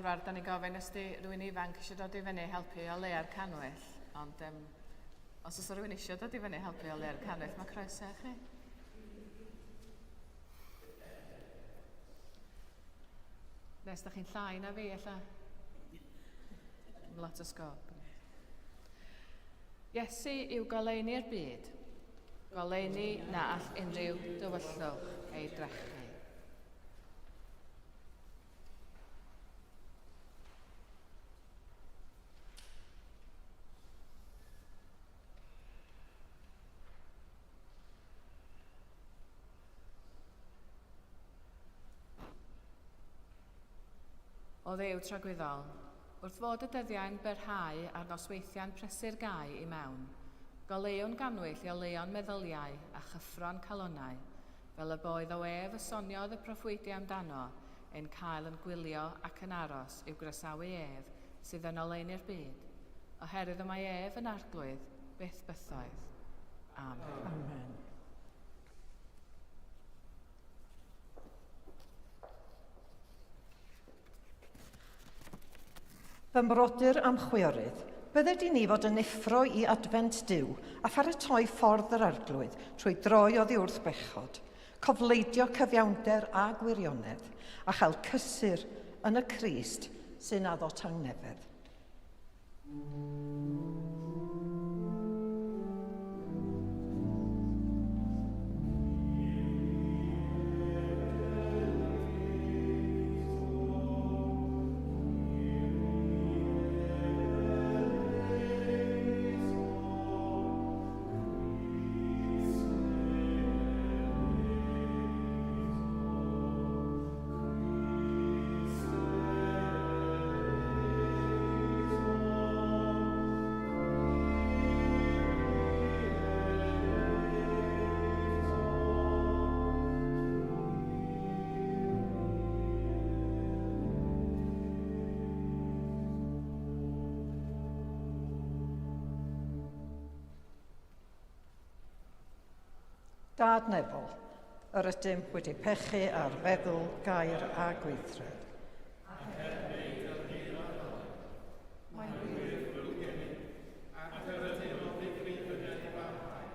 arfer, da ni'n gofyn os di rhywun ifanc eisiau dod i fyny helpu o leia'r cannwyll, ond um, os oes rhywun eisiau dod i fyny helpu o leia'r cannwyll, mae croeso i chi. Nes da chi'n llai na fi, ella. Lot o sgop. Iesu yw goleuni'r byd, goleuni na all unrhyw dywyllwch ei drechu. O Dduw tragwyddol, wrth fod y dyddiau'n byrhau a'r nosweithiau'n prysur gau i mewn, goleuwn gannwyll i oleuon meddyliau a chyffro'n calonnau, fel y boedd o ef y soniodd y proffwydi amdano, ein cael yn gwylio ac yn aros i'w groesawu ef sydd yn oleuni'r byd, oherwydd y mae ef yn Arglwydd byth bythoedd. Amen. Amen. Fy mrodyr a'm chwiorydd, bydded i ni fod yn effro i adfent Duw a pharatoi ffordd yr Arglwydd trwy droi oddi wrth bechod, cofleidio cyfiawnder a gwirionedd, a chael cysur yn y Crist sy'n addo tangnefedd. Dad nefol, yr ydym wedi pechu ar feddwl, gair a gweithred. Mae'n wir ddrwg gennym, ac yr ydym o ddifrif yn edifarhau,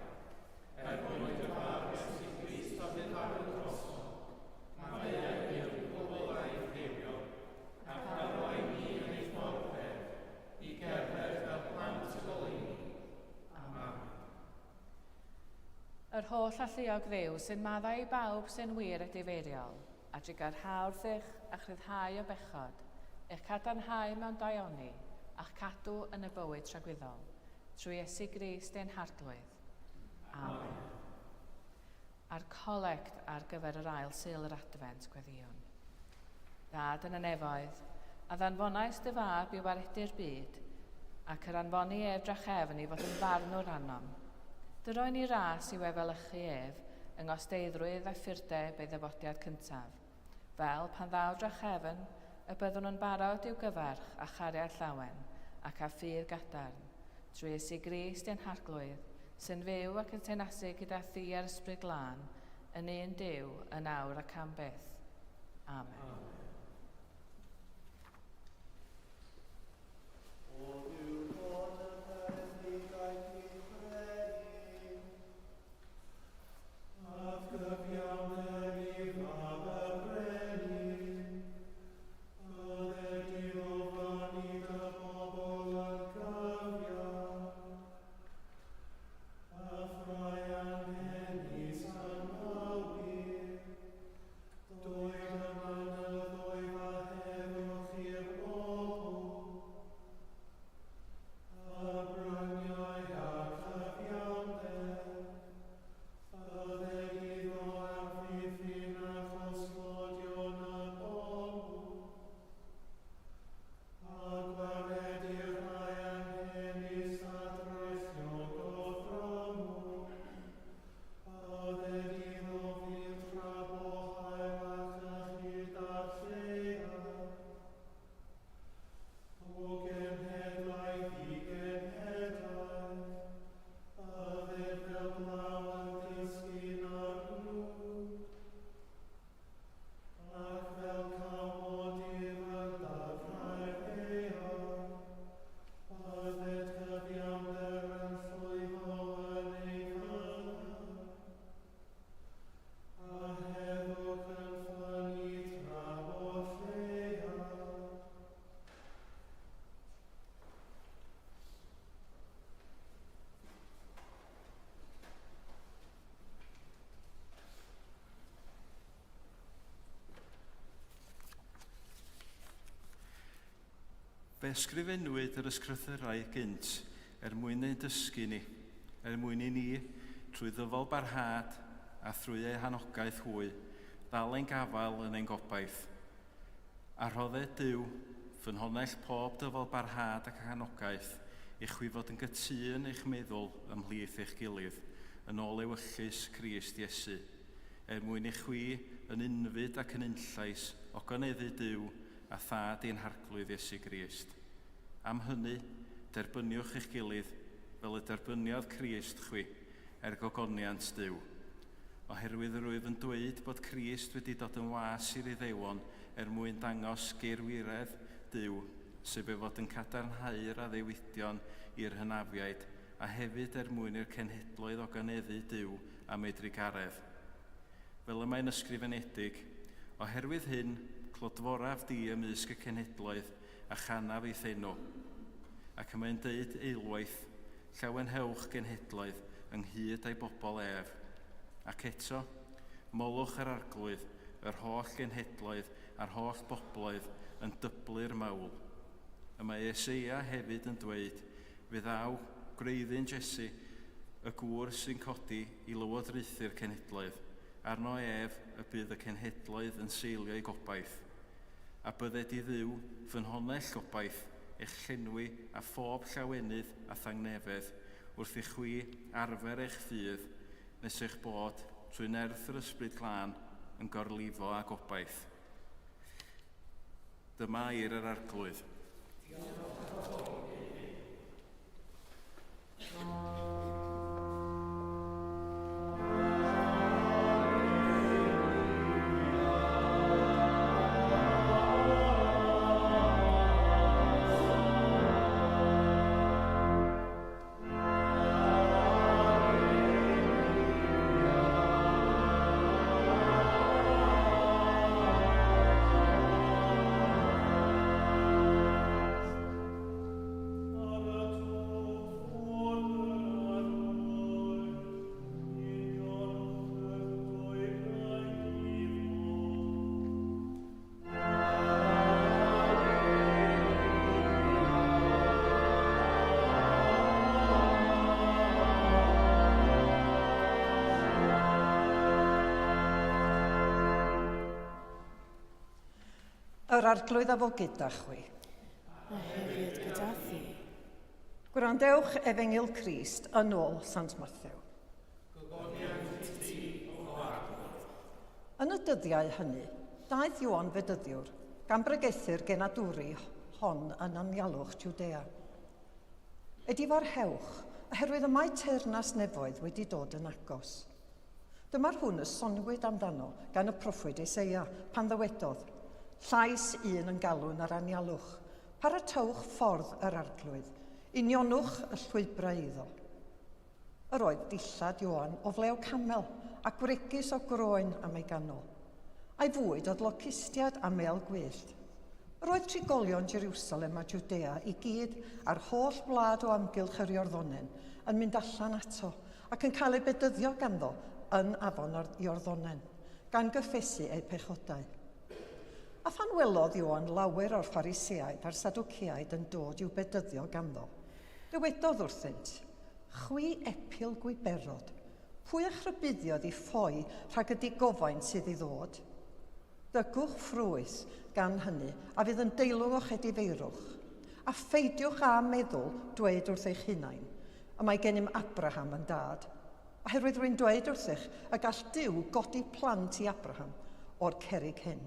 er mwyn dy Fab Iesu Grist a fu farw drosom, maddeuai i'r pobl a'i ffeirion, ac arwain ni yn ei ffordd ef, i gerdded fel plant y goleuni. Amen. Yr holl alluog Dduw sy'n maddau i bawb sy'n wir edifeiriol, a drugarhau wrthych a'ch rhyddhau o bechod, eich cadarnhau mewn daioni, a'ch cadw yn y bywyd tragwyddol, trwy Iesu Grist ein Harglwydd. Amen. A'r colect ar gyfer yr ail Sul yr Adfent, gweddïwn. Dad yn y nefoedd, a ddanfonais dy fab i waredu'r byd, ac yr anfoni ef drachefn i fod yn farnwr arnom. Dy roi ni ras i'w efelychu ef yng ngosteiddrwydd a phurdeb ei ddyfodiad cyntaf, fel, pan ddaw drachefn, y byddwn yn barod i'w gyfarch â chariad llawen ac â ffydd gadarn, trwy Iesu Grist ein Harglwydd, sy'n fyw ac yn teyrnasu gyda thi a'r Ysbryd Glân, yn un Duw, yn awr ac am byth. Amen. Amen. O ddiwrnod y perygligau gweithredu, A'th gyfiawnder i fab y brenin, Bydded i ofan i dy bobl yn gyfiawn, A thrai anghenus yn awyr, Doed y mynyddoedd a heddwch i'r bobl. Fe ysgrifennwyd yr ysgrythyrau gynt er mwyn ein dysgu ni, er mwyn i ni, trwy ddyfal barhad a thrwy eu hanogaeth hwy, ddal ein gafael yn ein gobaith. A rhodded Duw, ffynhonnell pob dyfal barhad ac anogaeth, i chwi fod yn gytûn eich meddwl ymhlith eich gilydd, yn ôl ewyllys Crist Iesu, er mwyn i chwi, yn unfyd ac yn unllais, ogoneddu Duw a Thad ein Harglwydd Iesu Grist. Am hynny, derbyniwch eich gilydd, fel y derbyniodd Crist chwi, er gogoniant Duw. Oherwydd yr wyf yn dweud bod Crist wedi dod yn was i'r Iddewon er mwyn dangos geirwiredd Duw, sef ei fod yn cadarnhau'r addewidion i'r hynafiaid, a hefyd er mwyn i'r cenhedloedd oganeddu Duw am ei drugaredd. Fel y mae'n ysgrifenedig, Oherwydd hyn, clodforaf di ymysg y cenhedloedd, a chanaf i'th enw. Ac y mae'n deud eilwaith, Llawenhewch genhedloedd ynghyd â'i bobl ef. Ac eto, molwch yr Arglwydd, yr holl genhedloedd a'r holl bobloedd yn dyblu'r mawl. Y mae Eseia hefyd yn dweud, Fe ddaw gwreiddyn Jesse, y gŵr sy'n codi i lywodraethu'r cenhedloedd, arno ef y bydd y cenhedloedd yn seilio eu gobaith. A bydded i Dduw, ffynhonnell gobaith, eich llenwi â phob llawenydd a thangnefedd, wrth i chwi arfer eich ffydd, nes eich bod, trwy nerth yr Ysbryd Glân, yn gorlifo â gobaith. Dyma air yr Arglwydd. Yr Arglwydd a fo gyda chwi. A hefyd gyda thi. Gwrandewch Efengyl Crist yn ôl Sant Mathew. Gogoniant i ti, O Arglwydd. Yn y dyddiau hynny, daeth Ioan Fedyddiwr, gan bregethu'r genadwri hon yn anialwch Jwdea. Edifarhewch, oherwydd y mae teyrnas nefoedd wedi dod yn agos. Dyma'r hwn y soniwyd amdano gan y proffwyd Eseia, pan ddywedodd, Llais un yn galw yn yr anialwch, paratowch ffordd yr Arglwydd, unionwch y llwybrau iddo. Yr oedd dillad Ioan o flew camel a gwregys o groen am ei ganol. A'i fwyd oedd locustiad a mêl gwyllt. Yr oedd trigolion Jerusalem a Jwdea i gyd a'r holl wlad o amgylch yr Iorddonen yn mynd allan ato ac yn cael eu bedyddio ganddo yn afon yr Iorddonen, gan gyffesu eu pechodau. A phan welodd Ioan lawer o'r Phariseaid a'r Sadwceaid yn dod i'w bedyddio ganddo, dywedodd wrthynt, Chwi epil gwiberod, pwy a'ch rhybuddiodd i ffoi rhag y digofaint sydd i ddod? Dygwch ffrwyth, gan hynny, a fydd yn deilwng o'ch edifeirwch. A pheidiwch â meddwl dweud wrth eich hunain, Y mae gennym Abraham yn dad. Oherwydd rwy'n dweud wrthych y gall Duw godi plant i Abraham o'r cerrig hyn.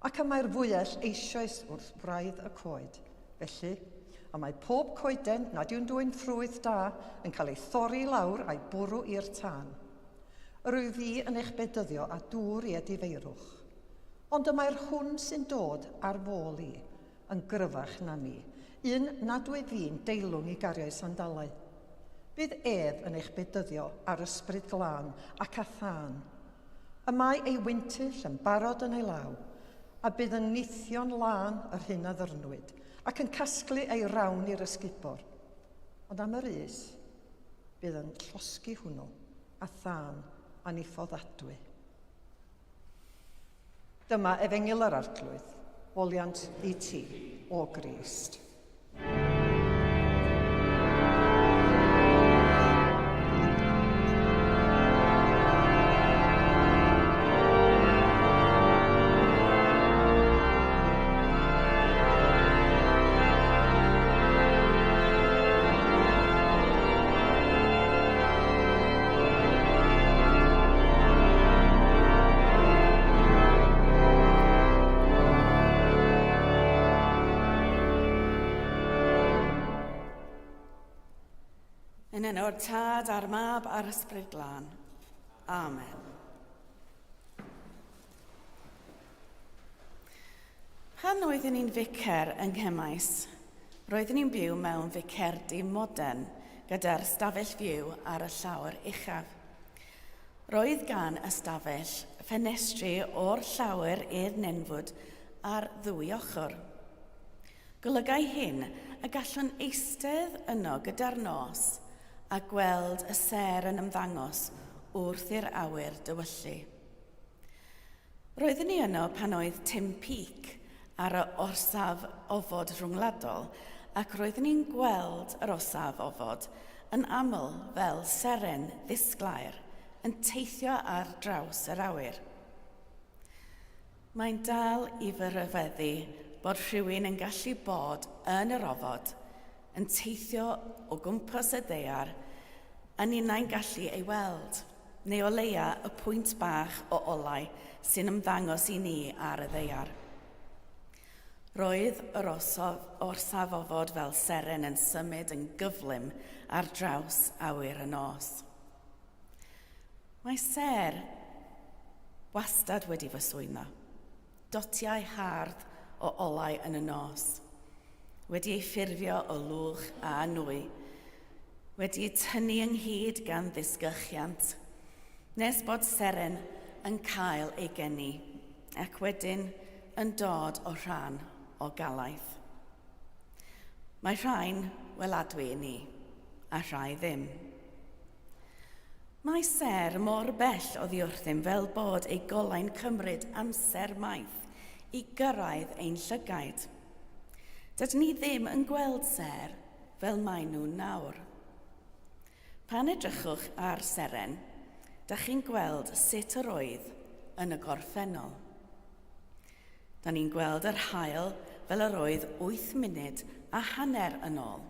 Ac y mae'r fwyell eisoes wrth wraidd y coed. Felly, y mae pob coeden nad yw'n dwyn ffrwyth da yn cael ei thorri i lawr a'i bwrw i'r tân. Yr wyf fi yn eich bedyddio â dŵr i edifeirwch. Ond y mae'r hwn sy'n dod ar f'ôl i yn gryfach na mi, un nad wyf fi'n deilwng i gario'i sandalau. Bydd ef yn eich bedyddio â'r Ysbryd Glân ac â thân. Y mae ei wyntyll yn barod yn ei law, a bydd yn nithio'n lân yr hyn a ddyrnwyd, ac yn casglu ei rawn i'r ysgubor. Ond am yr us, bydd yn llosgi hwnnw â thân aniffoddadwy. Dyma efengyl yr Arglwydd, foliant i ti, o Grist. Yn enw'r Tad a'r Mab a'r Ysbryd Glân. Amen. Pan oeddwn i'n ficer yng Nghemaes, roeddwn i'n byw mewn ficerdy modern gyda'r stafell fyw ar y llawr uchaf. Roedd gan y stafell ffenestri o'r llawr i'r nenfwd ar ddwy ochr. Golygai hyn y gallwn eistedd yno gyda'r nos a gweld y sêr yn ymddangos wrth i'r awyr dywyllu. Roeddwn i yno pan oedd Tim Peake ar y orsaf ofod rhwngwladol ac roeddwn i'n gweld yr orsaf ofod yn aml fel seren ddisglair yn teithio ar draws yr awyr. Mae'n dal i fy rhyfeddu bod rhywun yn gallu bod yn yr ofod, yn teithio o gwmpas y ddaear, a ninnau'n gallu ei weld, neu o leia y pwynt bach o olau sy'n ymddangos i ni ar y ddaear. Roedd yr orsaf ofod fel seren yn symud yn gyflym ar draws awyr y nos. Mae sêr wastad wedi fy swyno. Dotiau hardd o olau yn y nos, wedi eu ffurfio o lwch a nwy, wedi eu tynnu ynghyd gan ddisgyrchiant, nes bod seren yn cael ei geni, ac wedyn yn dod o rhan o galaeth. Mae rhai'n weladwy i ni, a rhai ddim. Mae sêr mor bell oddi wrthym fel bod eu golau'n cymryd amser maith i gyrraedd ein llygaid. Dydyn ni ddim yn gweld sêr fel maen nhw nawr. Pan edrychwch ar seren, da chi'n gweld sut yr oedd yn y gorffennol. Da ni'n gweld yr haul fel yr oedd 8 munud a hanner yn ôl,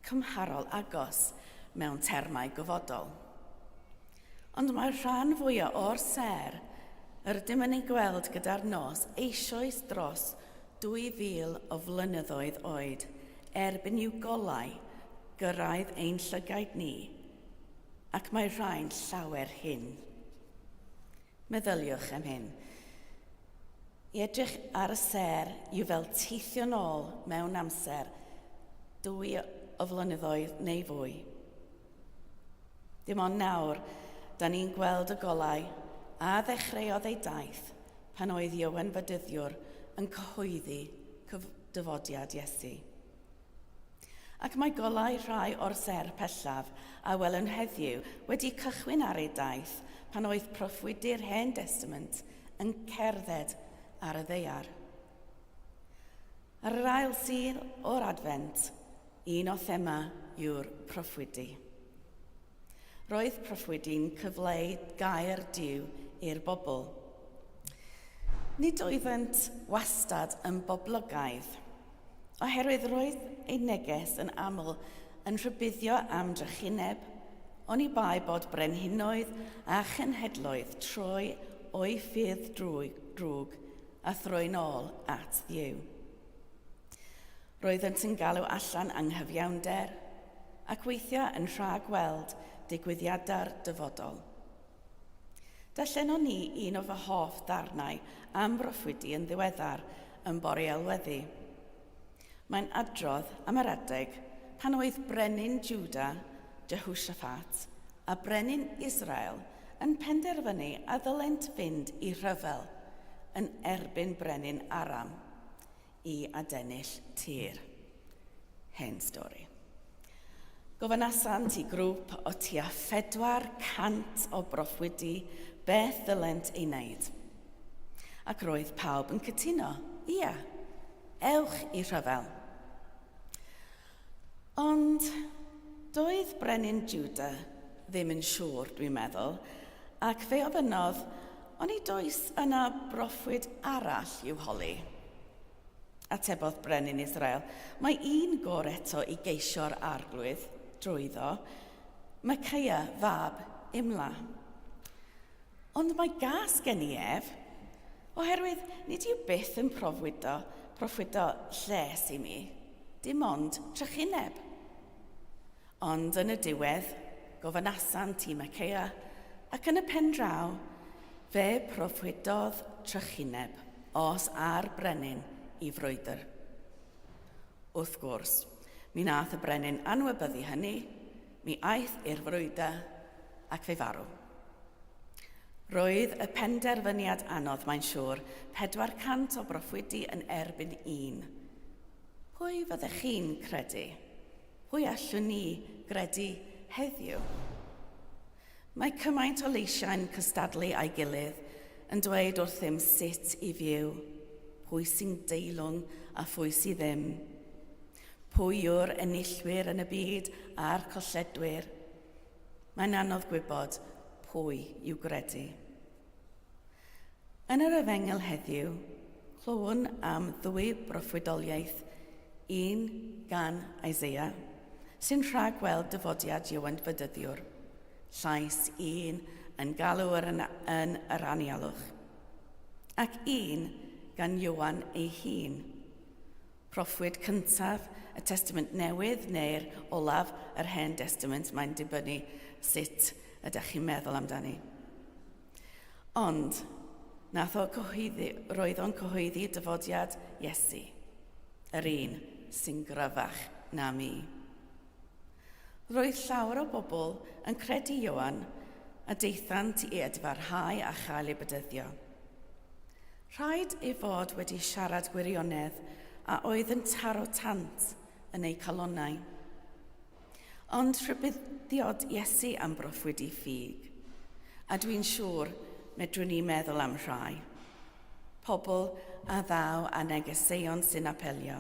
cymharol agos mewn termau gofodol. Ond mae'r rhan fwyaf o'r sêr yr ydym yn ei gweld gyda'r nos eisoes dros 2,000 o flynyddoedd oed erbyn i'w golau gyrraedd ein llygaid ni, ac mae rhai'n llawer hŷn. Meddyliwch am hyn. I edrych ar y sêr yw fel teithio nôl mewn amser dwy o flynyddoedd neu fwy. Dim ond nawr, da ni'n gweld y golau a ddechreuodd ei daith pan oedd Ioan Fedyddiwr yn cyhoeddi dyfodiad Iesu. Ac mae golau rhai o'r sêr pellaf a welwn heddiw wedi cychwyn ar ei daith pan oedd proffwydi'r Hen Destament yn cerdded ar y ddaear. Ar yr ail Sul o'r Adfent, un o thema yw'r proffwydi. Roedd proffwydi'n cyfleu gair Duw i'r bobl. Nid oeddent wastad yn boblogaidd, oherwydd roedd eu neges yn aml yn rhybuddio am drychineb, oni bai bod brenhinoedd a chenhedloedd troi o'u ffyrdd drwg a throi'n ôl at Dduw. Roeddent yn galw allan anghyfiawnder ac weithiau yn rhag-weld digwyddiadau'r dyfodol. Darllenon ni un o fy hoff ddarnau am broffwydi yn ddiweddar yn Boreal Weddi. Mae'n adrodd am yr adeg pan oedd brenin Juda, Jehoshaphat, a brenin Israel yn penderfynu a ddylent fynd i rhyfel yn erbyn brenin Aram i adennill tir. Hen stori. Gofynasant i grŵp o tua 400 o broffwydi beth ddylent ei wneud. Ac roedd pawb yn cytuno, ia, ewch i rhyfel. Ond doedd brenin Juda ddim yn siŵr, dwi'n meddwl, ac fe ofynnodd, oni does yna broffwyd arall i'w holi? Atebodd brenin Israel, Mae un gôr eto i geisio'r arglwydd drwyddo, Micaia fab Imla. Ond mae gas gen i ef, oherwydd nid yw byth yn profwydo, proffwydo lles i mi, dim ond trychineb. Ond yn y diwedd, gofynasant i Micaiah, ac yn y pen draw, fe proffwydodd trychineb os a'r brenin i frwydr. Wrth gwrs, mi nath y brenin anwybyddu hynny, mi aeth i'r frwydr ac fe farw. Roedd y penderfyniad anodd, mae'n siŵr, 400 o broffwydi yn erbyn un. Pwy fyddech chi'n credu? Pwy allwn ni gredu heddiw? Mae cymaint o leisiau'n cystadlu â'i gilydd yn dweud wrthym sut i fyw, pwy sy'n deilwng a phwy sydd ddim, pwy yw'r enillwyr yn y byd a'r colledwyr. Mae'n anodd gwybod pwy i'w gredu. Yn yr Efengyl heddiw, clywwn am ddwy broffwydoliaeth, un gan Isaiah, sy'n rhagweld dyfodiad Ioan Fedyddiwr, llais un yn galw yr yn, yn yr anialwch, ac un gan Ioan ei hun, proffwyd cyntaf y Testament Newydd neu'r olaf yr Hen Destament, mae'n dibynnu sut ydych chi'n meddwl amdani. Ond, nath o cyhoeddi, roedd o'n cyhoeddi dyfodiad Iesu, yr un sy'n gryfach na mi. Roedd llawer o bobl yn credu Ioan a daethant i edfarhau a chael eu bedyddio. Rhaid ei fod wedi siarad gwirionedd a oedd yn taro tant yn eu calonnau. Ond rhybuddiodd Iesu am broffwydi ffug, a dwi'n siŵr medrwn ni meddwl am rhai. Pobl a ddaw a negeseuon sy'n apelio.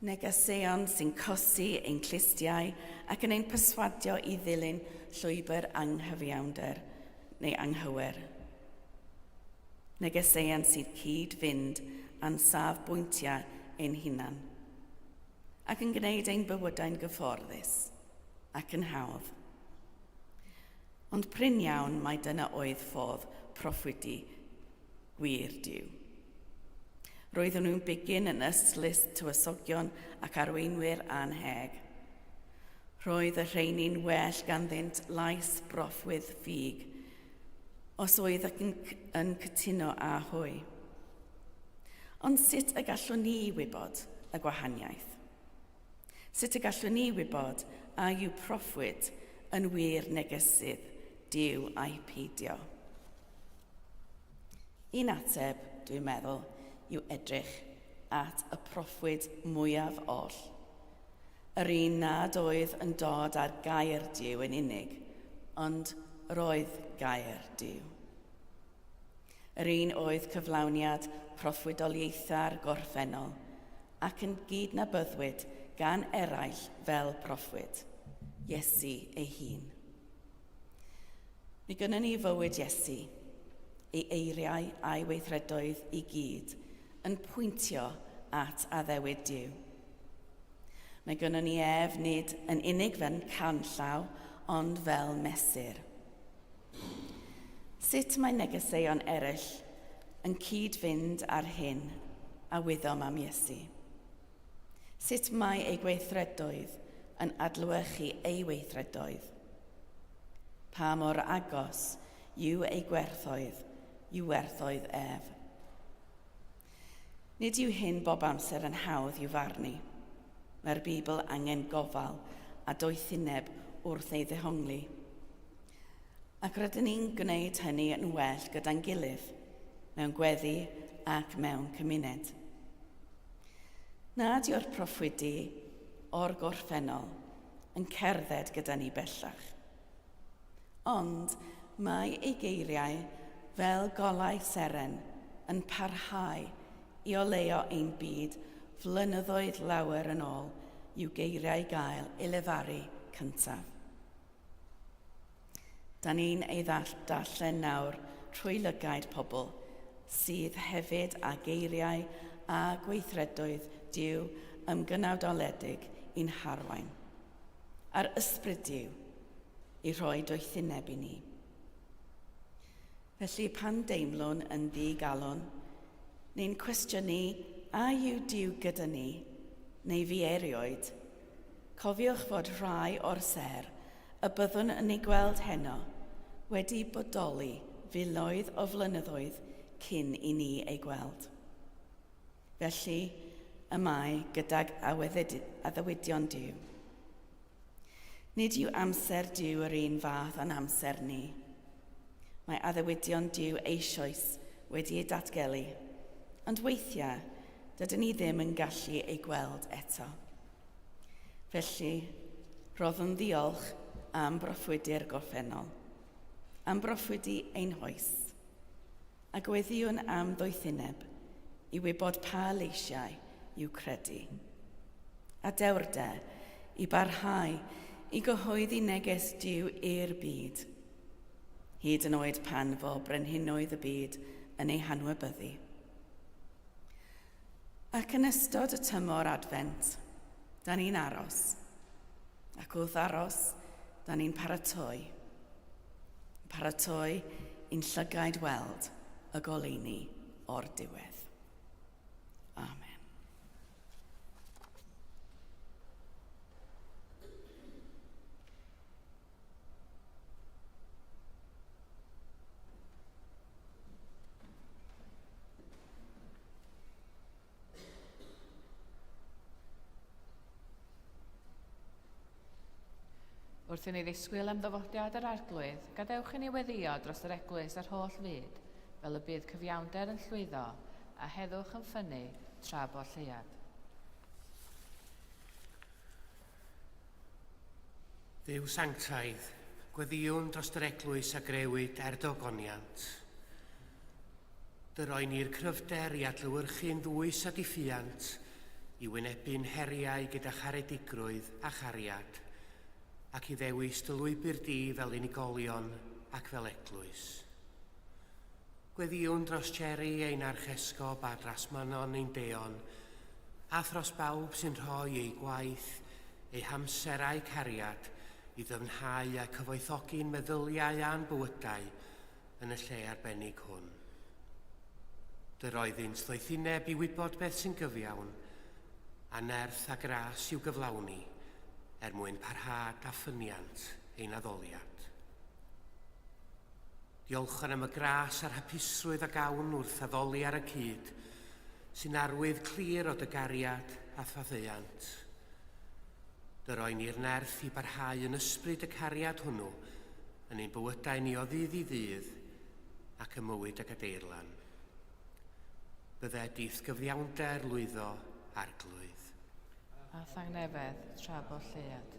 Negeseuon sy'n cosi ein clustiau ac yn ein perswadio i ddilyn llwybr anghyfiawnder neu anghywir. Negeseuon sydd cyd-fynd â'n safbwyntiau ein hunan. ac yn gwneud ein bywydau'n gyfforddus ac yn hawdd. Ond prin iawn mai dyna oedd ffordd proffwydi gwir Duw. Roedden nhw'n bigyn yn ystlys tywysogion ac arweinwyr anheg. Roedd y rheini'n well ganddynt lais broffwyd ffug, os oedd yn, yn cytuno â hwy. Ond sut y gallwn ni wybod y gwahaniaeth? Sut y gallwn ni wybod a yw proffwyd yn wir negesydd Duw ai peidio? Un ateb, dwi'n meddwl, yw edrych at y proffwyd mwyaf oll. Yr un nad oedd yn dod ar gair Duw yn unig, ond roedd gair Duw. Yr un oedd cyflawniad proffwydoliaethau'r gorffennol, ac yn gydnabyddwyd gan eraill fel proffwyd, Iesu ei hun. Mi gynnon ni fywyd Iesu, ei eiriau a'i weithredoedd i gyd yn pwyntio at addewid Duw. Mae gynnon ni ef nid yn unig fel canllaw, ond fel mesur. Sut mae negeseuon eraill yn cyd-fynd â'r hyn a wyddom am Iesu? Sut mae ei gweithredoedd yn adlewyrchu ei weithredoedd? Pa mor agos yw ei gwerthoedd i'w werthoedd ef? Nid yw hyn bob amser yn hawdd i'w farnu. Mae'r Beibl angen gofal a doethineb wrth ei ddehongli. Ac rydyn ni'n gwneud hynny yn well gyda'n gilydd, mewn gweddi ac mewn cymuned. Nad yw'r proffwydi o'r gorffennol yn cerdded gyda ni bellach. Ond mae ei geiriau fel golau seren yn parhau i oleuo ein byd flynyddoedd lawer yn ôl i'w geiriau gael ei lefaru cyntaf. Da ni'n ei ddarllen nawr trwy lygaid pobl sydd hefyd â geiriau a gweithredoedd Duw ymgynawdoledig i'n harwain, a'r ysbryd Duw i rhoi doethineb i ni. Felly pan deimlwn yn ddi-galon, neu'n cwestiynu a yw Duw gyda ni, neu fi erioed, Cofiwch fod rhai o'r sêr y byddwn yn eu gweld heno wedi bodoli filoedd o flynyddoedd cyn i ni eu gweld. Felly y mae gydag addewidion Duw. Nid yw amser Duw yr un fath â'n amser ni. Mae addewidion Duw eisoes wedi eu datgelu, ond weithiau dydyn ni ddim yn gallu eu gweld eto. Felly, rhoddwn ddiolch am broffwydi'r gorffennol, am broffwydi ein hoes, a gweddïwn am ddoethineb i wybod pa leisiau i'w credu. A dewrder i barhau i gyhoeddi neges Duw i'r byd, hyd yn oed pan fo brenhinoedd y byd yn ei hanwybyddu. Ac yn ystod y tymor Adfent, da ni'n aros. Ac wrth aros, da ni'n paratoi. Paratoi i'n llygaid weld y goleuni o'r diwedd. Amen. Wrth i ni ddisgwyl am ddyfodiad yr Arglwydd, gadewch i ni weddïo dros yr eglwys a'r holl fyd, fel y bydd cyfiawnder yn llwyddo a heddwch yn ffynnu tra bo lleuad. Dduw sanctaidd, gweddïwn dros yr eglwys a grëwyd er dy ogoniant. Dy roi ni'r cryfder i adlewyrchu'n ddwys a diffuant, i wynebu'n heriau gyda charedigrwydd a chariad, ac i ddewis dy lwybr di fel unigolion ac fel eglwys. Gweddïwn dros Jerry, ein Archesgob, a dros Manon, ein Deon, a thros bawb sy'n rhoi eu gwaith, eu hamser a'u cariad i ddyfnhau a cyfoethogi'n meddyliau a'n bywydau yn y lle arbennig hwn. Dy roeddynt ddoethineb i wybod beth sy'n gyfiawn, a nerth a gras i'w gyflawni er mwyn parhad a ffyniant ein addoliad. Diolchwn am y gras a'r hapusrwydd a gawn wrth addoli ar y cyd, sy'n arwydd clir o dy gariad a faddeuant. Dy roi ni'r nerth i barhau yn ysbryd y cariad hwnnw yn ein bywydau ni o ddydd i ddydd ac ym mywyd y gadeirlan. Bydded i'th gyfiawnder lwyddo, Arglwydd. A thangnefedd tra bo lleuad.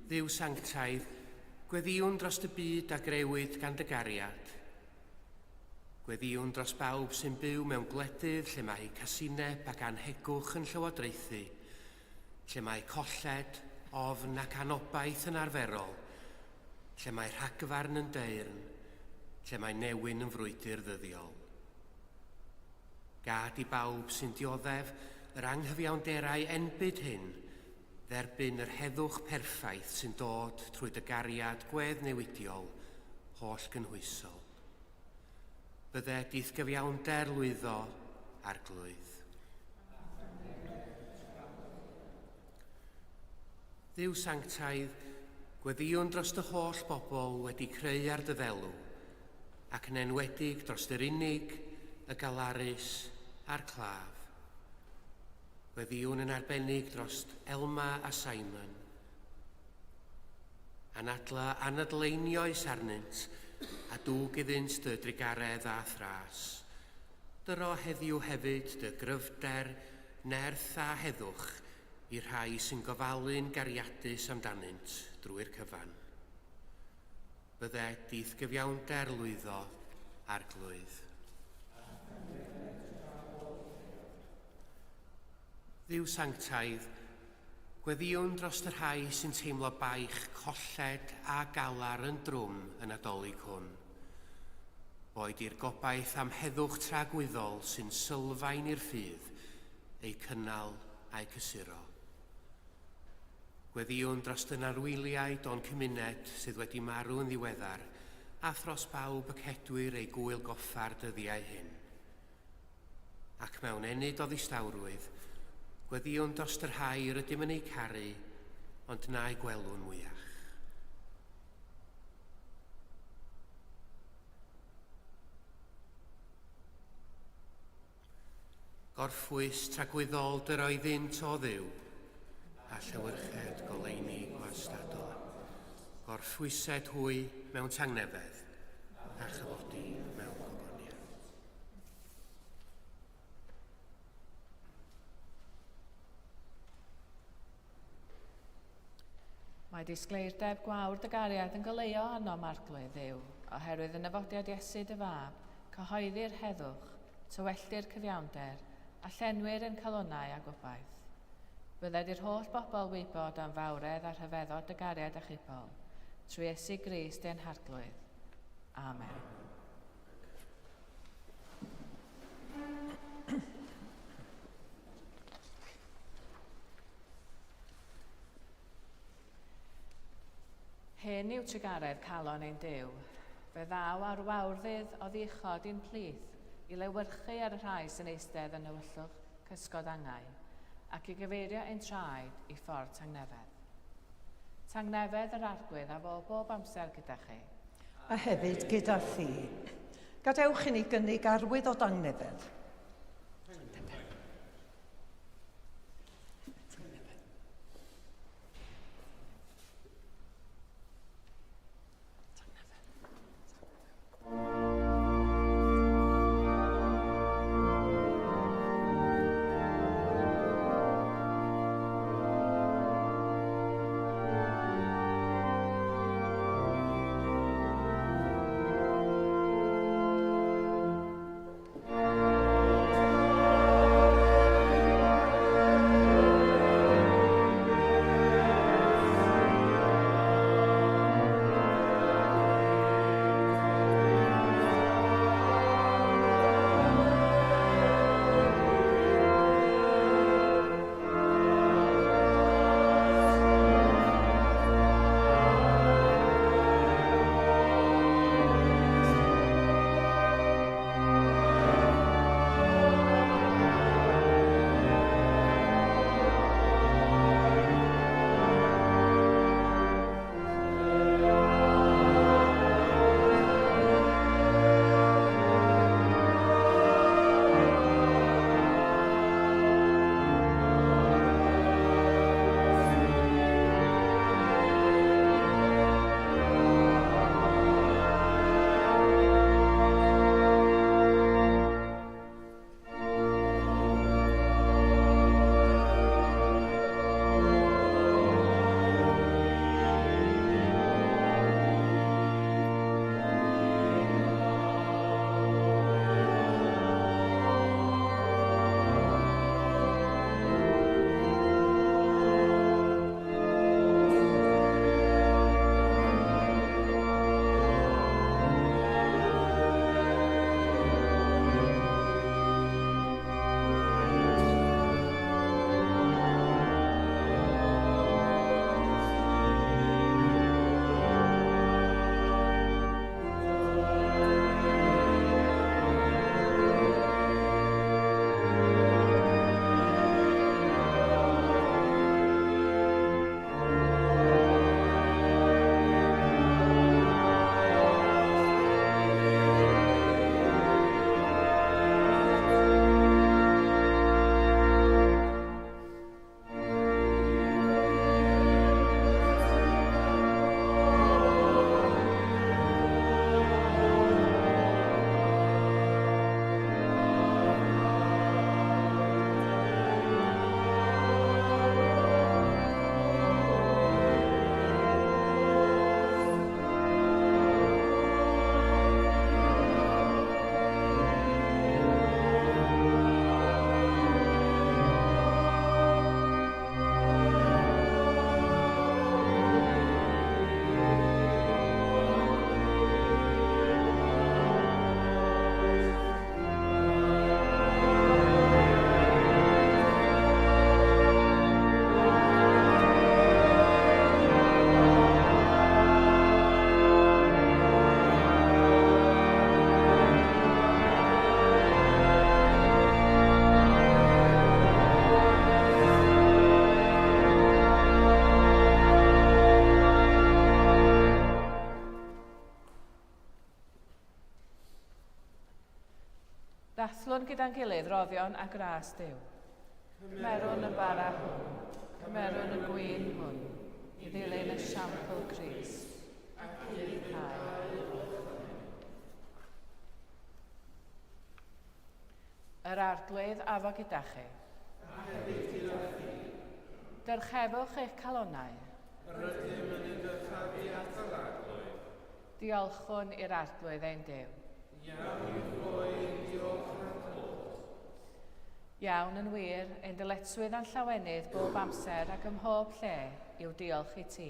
Dduw sanctaidd, gweddïwn dros y byd a grëwyd gan dy gariad. Gweddïwn dros bawb sy'n byw mewn gwledydd lle mae casineb ac anhegwch yn llywodraethu, lle mae colled, ofn ac anobaith yn arferol, lle mae rhagfarn yn deyrn, lle mae newyn yn frwydr ddyddiol. Gad i bawb sy'n dioddef yr anghyfiawnderau enbyd hyn dderbyn yr heddwch perffaith sy'n dod trwy dy gariad gweddnewidiol, holl-gynhwysol. Bydded i'th gyfiawnder lwyddo, Arglwydd. Dduw sanctaidd, gweddïwn dros dy holl bobl wedi creu ar dy ddelw, ac yn enwedig dros yr unig, y galarus a'r claf. Gweddïwn yn arbennig dros Elma a Simon. Anadla anadleinioes arnynt, a dwg iddynt dy drugaredd a thras. Dyro heddiw hefyd dy gryfder, nerth a heddwch i'r rhai sy'n gofalu'n gariadus amdanynt drwy'r cyfan. Bydded i'th gyfiawnder lwyddo, Arglwydd. Dduw sanctaidd, gweddïwn dros y rhai sy'n teimlo baich colled a galar yn drwm y Nadolig hwn. Boed i'r gobaith am heddwch tragwyddol sy'n sylfaen i'r ffydd eu cynnal a'u cysuro. Gweddïwn dros dy narwyliaid o'n cymuned sydd wedi marw yn ddiweddar, a thros bawb y cedwir eu gŵyl goffa'r dyddiau hyn. Ac mewn ennyd o ddistawrwydd, Gweddïwn dros y rhai rydym yn eu caru, ond na'u gwelwn mwyach. Gorffwys tragwyddol dyr oeddynt o Dduw, a llewyrched goleuni gwastadol. Gorffwysed hwy mewn tangnefedd, a chyfodi mewn gogoniant. Mae disgleirdeb gwawr dy gariad yn goleuo arnom, Arglwydd Dduw, oherwydd yn nyfodiad Iesu dy Fab, cyhoeddir heddwch, tywelltir cyfiawnder, a llenwir ein calonnau â gobaith. Bydded i'r holl bobl wybod am fawredd a rhyfeddod dy gariad achubol, trwy Iesu Grist ein Harglwydd. Amen. Hyn yw trugaredd calon ein Duw. Fe ddaw ar wawrddydd oddi uchod i'n plith i lewyrchu ar y rhai sy'n eistedd yn nhywyllwch cysgod angau, ac i gyfeirio ein traed i ffordd tangnefedd. Tangnefedd yr Arglwydd a fo bob amser gyda chi. A hefyd gyda thi. Gadewch i ni gynnig arwydd o dangnefedd. Dathlwn gyda'n gilydd roddion a gras Duw. Cymerwn y bara hwn, cymerwn y gwin hwn, i ddilyn esiampl Crist, ac ufuddhau. Yr Arglwydd a fo gyda chi. A hefyd gyda thi. Dyrchefwch eich calonnau. Rydym yn ei dyrchafu at yr Arglwydd. Diolchwn i'r Arglwydd ein Duw. Iawn yw rhoi ein diolch a'n clod. Iawn yn wir, ein dyletswydd a'n llawenydd bob amser ac ym mhob lle yw diolch i ti,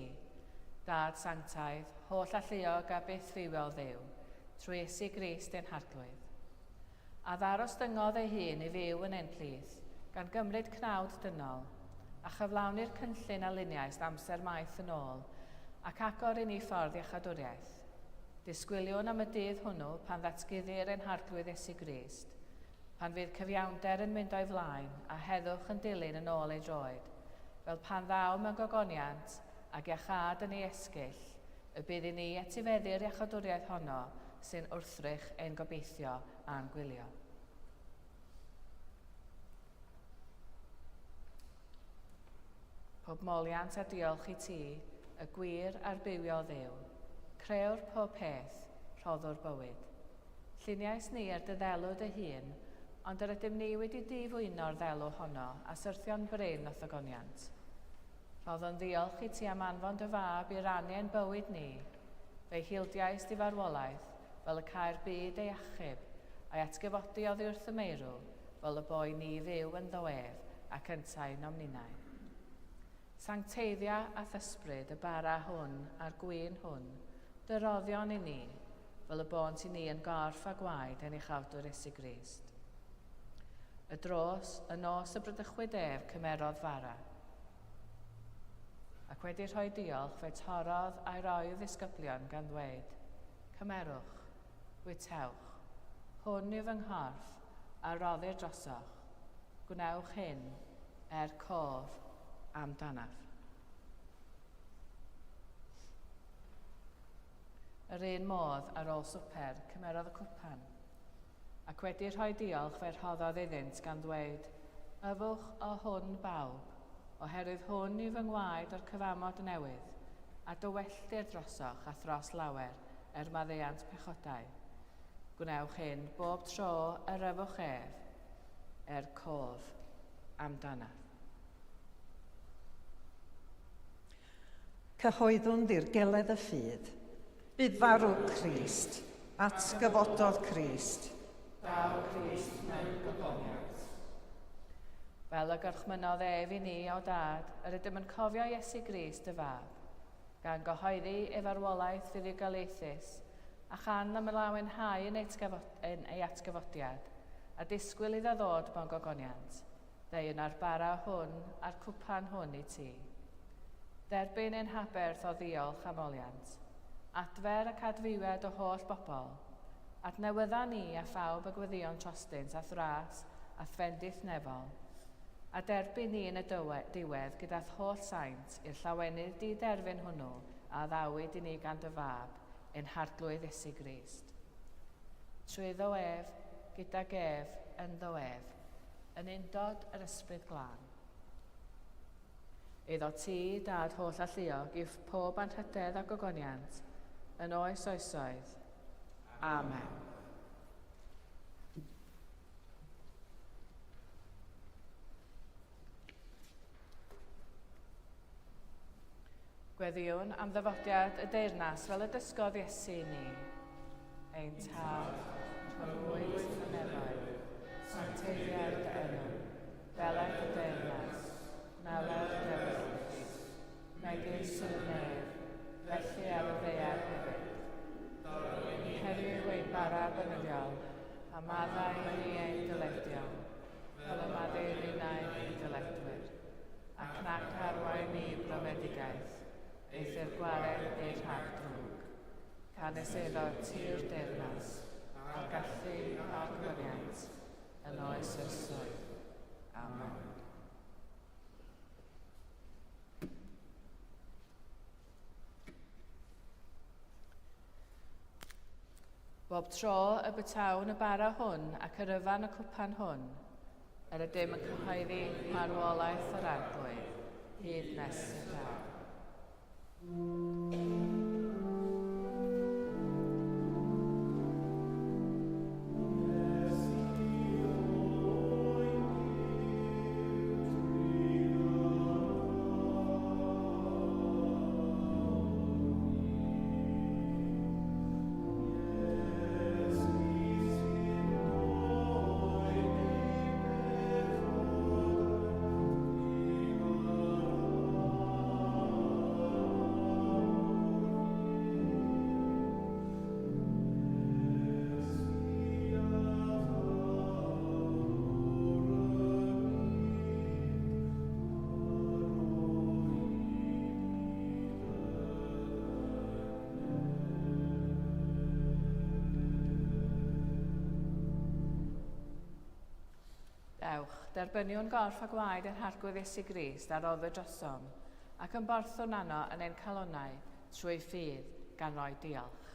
Dad sanctaidd, holl alluog a bythfywiol Dduw, trwy Iesu Grist ein Harglwydd. A ddarostyngodd ei hun i fyw yn ein plith, gan gymryd cnawd dynol, a chyflawni'r cynllun a luniaist amser maith yn ôl, ac agor i ni ffordd iachadwriaeth. Disgwyliwn am y dydd hwnnw pan ddatguddir ein Harglwydd Iesu Grist, pan fydd cyfiawnder yn mynd o'i flaen a heddwch yn dilyn yn ôl ei droed, fel pan ddaw mewn gogoniant ac iachâd yn ei esgyll, y bydd i ni etifeddu'r iachawdwriaeth honno sy'n wrthrych ein gobeithio a'n gwylio. Pob moliant a diolch i ti, y gwir a'r bywiol Dduw, crëwr pob peth, rhoddwr bywyd. Lluniais ni ar dy ddelw dy hun, ond yr ydym ni wedi difwyno'r ddelw honno a syrthio'n brin o'th ogoniant. Rhoddwn ddiolch i ti am anfon dy fab i rannu ein bywyd ni. Fe'i hildiaist i farwolaeth, fel y câi'r byd ei achub, a'i atgyfodi oddi wrth y meirw, fel y bo i ni fyw ynddo ef, ac yntau ynom ninnau. Sancteiddia a'th ysbryd y bara hwn a'r gwin hwn, dy roddion i ni, fel y bônt i ni yn gorff a gwaed ein Uchawdwr Iesu Grist. Y dros, y nos y bradychwyd ef, cymerodd fara. Ac wedi rhoi diolch, fe torrodd a'i roi i'w ddisgyblion gan ddweud, Cymerwch, bwytewch, hwn yw fy nghorff a roddir drosoch, gwnewch hyn er cof amdanaf. Yr un modd, ar ôl swper, cymerodd y cwpan. Ac wedi rhoi diolch, fe rhoddodd iddynt gan ddweud, Yfwch o hwn bawb, oherwydd hwn yw fy ngwaed o'r cyfamod newydd, a dywelltir drosoch a thros lawer er maddeuant pechodau. Gwnewch hyn bob tro yr yfwch ef, er cof amdanaf. Cyhoeddwn ddirgeledd y ffydd. Bu farw Crist, atgyfododd Crist. Daw Crist mewn gogoniant. Fel y gorchmynnodd ef i ni, o Dad, yr ydym yn cofio Iesu Grist dy Fab, gan gyhoeddi ei farwolaeth fuddugoliaethus, a chan ymlawenhau yn ei atgyfodiad, a disgwyl iddo ddod mewn gogoniant. Deuwn â'r bara hwn a'r cwpan hwn i ti. Derbyn ein haberth o ddiolch am oliant. Adfer ac adfywed o holl bobl. Adnewydda ni a phawb y gweddïon trostynt a'th ras a'th fendith nefol. A derbyn ni yn y diwedd gyda'th holl saint i'r llawenydd di-derfyn hwnnw a addawyd i ni gan dy Fab, ein Harglwydd Iesu Grist. Trwyddo ef, gydag ef, ynddo ef, yn undod yr Ysbryd Glân. Iddo ti, Dad holl alluog, i'w pob anrhydedd a gogoniant, yn oes oesoedd. Amen. Gweddïwn am ddyfodiad y deyrnas fel y dysgodd Iesu i ni. Ein Tad, yr hwn wyt yn y nefoedd, sancteiddier dy enw, deled dy deyrnas, wneler dy ewyllys, megis yn y nef, felly ar y ddaear hefyd. Heddiw ein bara beunyddiol, a maddau i ni ein dyledion, fel y maddeuwn ninnau ein dyledwyr. Ac nac arwain ni i brofedigaeth, eithr gwared ni rhag drwg. Canys eiddo ti yw'r deyrnas, a'r gallu a'r gwariant, yn oes oesoedd. Amen. Bo Bob tro y bytawn y bara hwn ac yr yfan y cwpan hwn, yr ydym yn cyhoeddi marwolaeth yr Arglwydd, hyd nes y daw. Dewch, derbyniwn gorff a gwaed ein Harglwydd Iesu Grist a roddwyd drosom, ac ymborthwn arno yn ein calonnau trwy ffydd, gan roi diolch.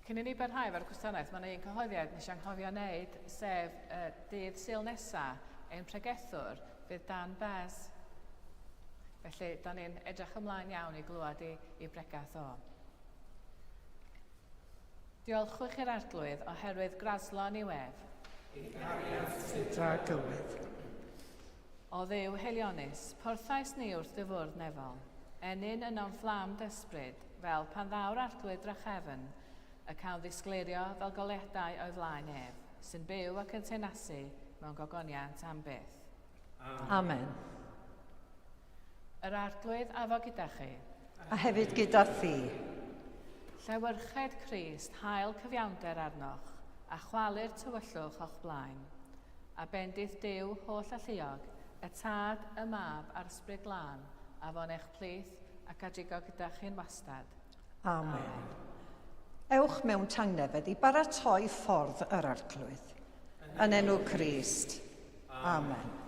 Cyn i ni barhau efo'r gwasanaeth, mae yna un cyhoeddiad nes i anghofio wneud, sef uh, dydd Sul nesa, ein pregethwr fydd Dan Bez. Felly, da ni'n edrych ymlaen iawn i glywed i, i bregath o. Diolchwch i'r Arglwydd oherwydd graslon yw ef. Ei gariad sydd dragywydd. O Dduw haelionus, porthais ni wrth dy fwrdd nefol. Ennyn yno'n fflam d'ysbryd, fel pan ddaw'r Arglwydd drachefn, y cawn ddisgleirio fel goleuadau o'i flaen ef, sy'n byw ac yn teyrnasu mewn gogoniant am byth. Amen. Yr Arglwydd a fo gyda chi. A hefyd gyda thi. Llewyrched Crist, hael cyfiawnder arnoch, a chwalu'r tywyllwch o'ch blaen. A bendith Duw holl alluog, y Tad, y Mab a'r Ysbryd Glân, a fo'n eich plith ac a drigo gyda chi'n wastad. Amen. Ewch mewn tangnefedd i baratoi ffordd yr Arglwydd. Yn enw Crist. Amen.